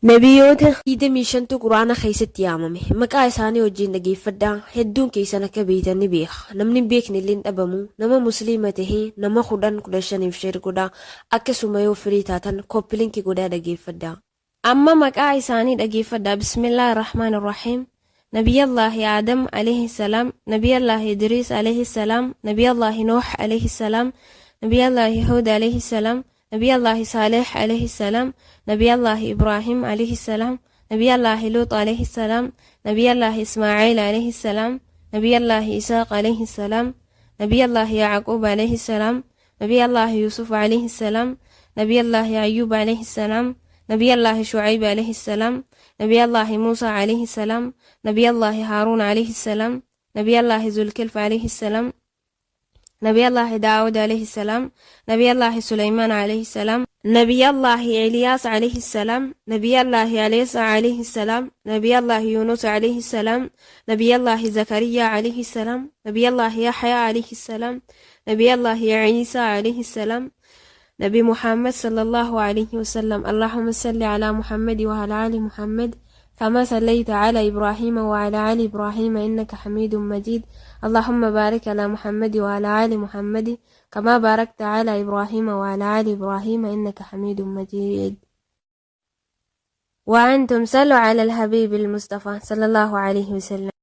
Nabiyyoota 25tu Qur'aana keessatti yaamame. Maqaa isaanii wajjiin dhageeffadhaa. Hedduun keessan akka beeytan ni beeka. Namni hin beekne illee hin dhabamu. Nama Musliima tahe nama 10, 15f share godhaa. Akkasuma yoo free taatan copy link godhaa dhageeffadhaa. Amma maqaa isaanii dhageeffadhaa. Bismillaahi Rahmaani Rahiim. Nabiyallaahi Aadam aleyhi salaam, Nabiyallaahi Idriis aleyhi salaam, Nabiyallaahi Nuuh aleyhi salaam, Nabiyallaahi Huud aleyhi salaam, Nabiyallaahi Saalih aleyhi salaam, Nabiyallaahi Ibraahim aleyhi salaam, Nabiyallaahi Luux aleyhi salaam, Nabiyallaahi Ismaaciil aleyhi salaam, Nabiyallaahi Isaaq aleyhi salaam, Nabiyallaahi Yacquub aleyhi salaam, Nabiyallaahi Yuusuf aleyhi salaam, Nabiyallaahi Ayyuub aleyhi salaam, Nabiyallaahi Shucayb aleyhi salaam, Nabiyallaahi Muusaa aleyhi salaam, Nabiyallaahi Haaruun aleyhi salaam, Nabiyallaahi Zulkilf aleyhi salaam, Nabiyallaahi Daawud aleyhi salaam, Nabiyallaahi Suleymaan aleyhi salaam, Nabiyallaahi Eliyaas aleyhi salaam, Nabiyallaahi Aleesa aleyhi salaam, Nabiyallaahi Yuunus aleyhi salaam, Nabiyallaahi Zakariyaa aleyhi salaam, Nabiyallaahi Yaxyaa aleyhi salaam, Nabiyallaahi Ciisaa aleyhi salaam, Nabi Muhammad sallallahu aleyhi wasallam. Allahumma salli ala Muhammad wa ala ali Muhammad كما صليت على إبراهيم وعلى آل إبراهيم إنك حميد مجيد. اللهم بارك على محمد وعلى آل محمد كما باركت على إبراهيم وعلى آل إبراهيم إنك حميد مجيد. وأنتم صلوا على الحبيب المصطفى صلى الله عليه وسلم.